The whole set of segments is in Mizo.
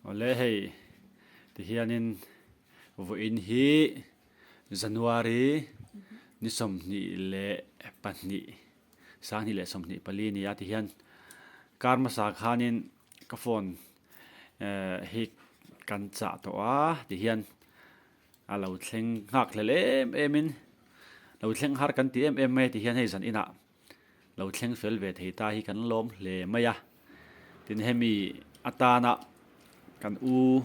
Awle hei tihianin vawiin hi January ni 22 2024 a ni a tihian kar hmasa khanin ka phone eh hi kan chah tawh a tihian a lo thleng nghak hlel em em in lo thleng har kan ti em em mai a tihian hei zan inah lo thleng fel ve thei ta hi kan lawm hle mai a tin hemi atana kan u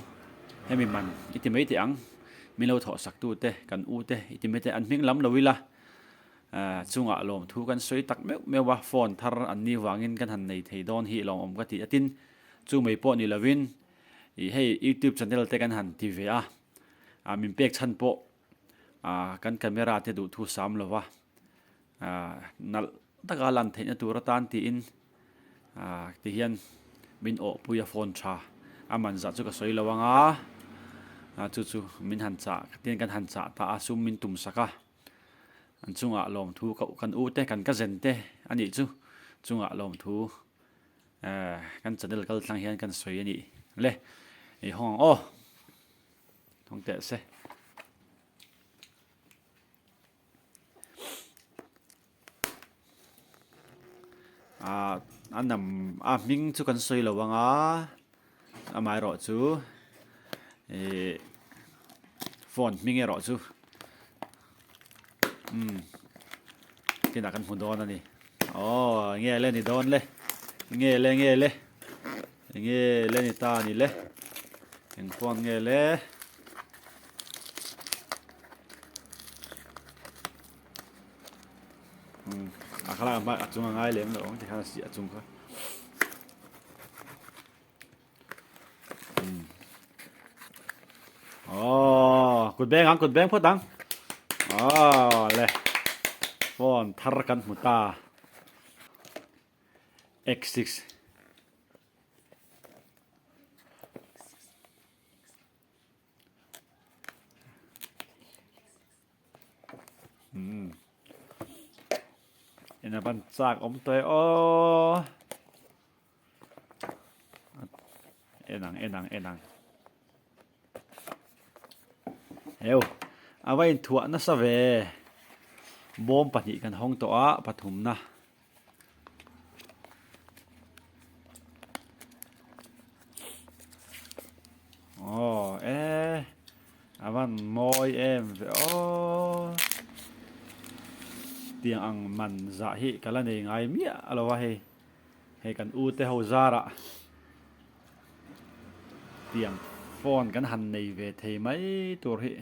hemi man i ti mai teh ang min lo thawh sak tu te kan u te i ti mai teh an hming lam lo ila ah chungah lawmthu kan sawi tak meuh meuh a phone thar an ni vangin kan han nei thei dawn hi lawmawm ka ti a tin chu mai pawh ni lovin ih hei youtube channel te kan han ti ve a ah min pek chhan pawh ah kan camera te duhthu sam lova. Ahh nalh taka lan theihna tur atan tiin ahh tihian min awhpui a phone tha a man zah chu ka sawi lo ang a ah chu chu min han chah tin kan han chah ta a sum min tum sak a an chungah lawmthu ka kan u te kan ka zen te a nih chu chungah lawmthu ehh kan channel kal tlang hian kan sawi a nih le i hawng ang aw hawng teh se. Ahh a nam a hming chu kan sawi lo ang a amaherawh chu ihh phone hming erawh chu umm kinah kan hmu dawn a ni aw enge le ni dawn le enge le enge le enge le ni ta a ni le eng phone nge le. A khalak a a chung a ngai lem lo ang tikhan a si a chung kha. Oh, kut beng ang, kut beng phawt ang. Oh, le. Phone thar kan hmu ta. X6. Umm ina ban chak awm tawh e aw en ang en ang en ang heu a va inthuah nasa ve bawm pahnih kan hawng tawh a pathumna. Aw e a van mawi em ve aw tiang ang man zah hi ka la nei ngai miah a lo a hei hei kan u te ho zarah tiang phone kan han nei ve thei mai tur hi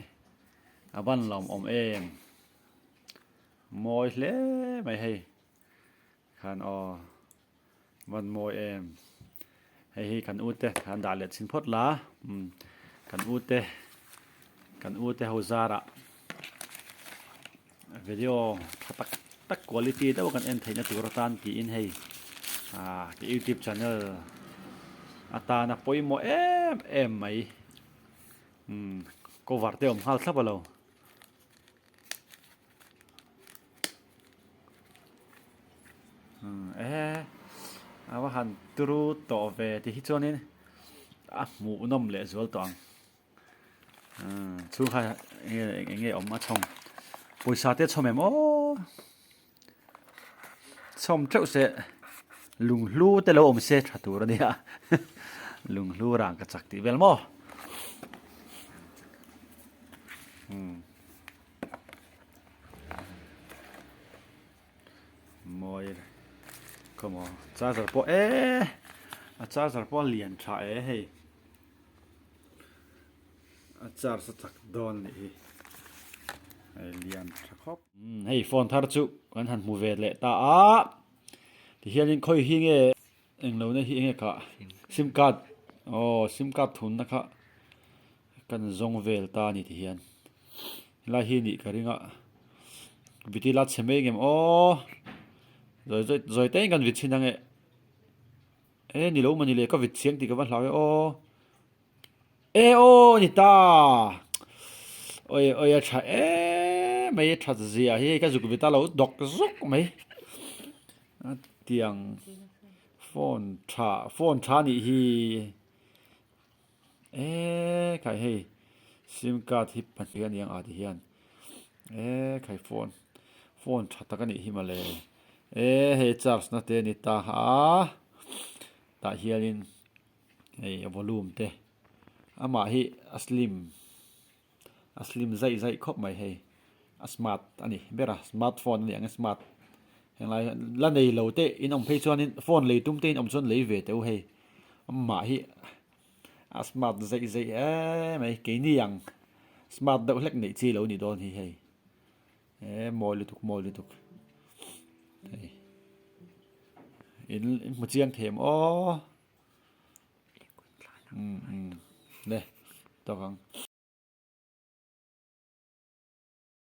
a van lawmawm em. Mawi hle mai hei khan aw van mawi em hei hi kan ute an dah leh chhin phawt la umm kan ute kan ute ho zarah video tha tak tak quality deuh kan en theihna tur atan tiin hei ah ka youtube channel atana pawimawh em em mai umm cover te a awm nghal thlap a lo. Ehe a va han turu tawh ve ti hi chuanin a hmuh nawm leh zual tawh ang umm chhung kha enge eng nge awm a chhawm pawisa te a chhawm em aw chhawm teuh se lunghlu te lo awm se tha tur a nia lunghlu rang ka chak tih vel maw. Mawi come on charger pawh eee a charger pawh a lian tha e hei a charge a chak dawn a nih hi hei lian tha khawp hei phone thar chu kan han hmu ve leh ta a tihianin khawi hi nge englo na hi enge kah sim card aw sim card thunna kha. Kan zawng vel ta a ni ti hian helai hi nih ka ring a vit ila chhe mai ngem aw zawi zawi zawi te in kan vit chhin ang e e ni lo mawni le ka vit chiang tih ka va hlau e aw e aw ni ta awi awi a tha em mai a that zia hi ka zuk vit a lo dawk zawk mai a tiang phone tha phone tha nih hi. Eee khai hei sim card hi pahnih a ni ang ah ti hian eee khai phone phone tha tak a nih hi mawle eee hei charge na te a ni ta a tah hianin hei a volume te amah hi a slim a slim zaih zaih khawp mai hei a smart a ni ber a smart phone a ni ang a smart henglai hian la nei lo te in awm phei chuanin phone lei tum te in awm chuan lei ve teh u hei amah hi. A smart zeih zeih em mai keini ang smart deuh hlek neih chi lo ni dawn hi hei e mawi lutuk mawi lutuk hei in in hmu chiang them aw um um le tawk ang.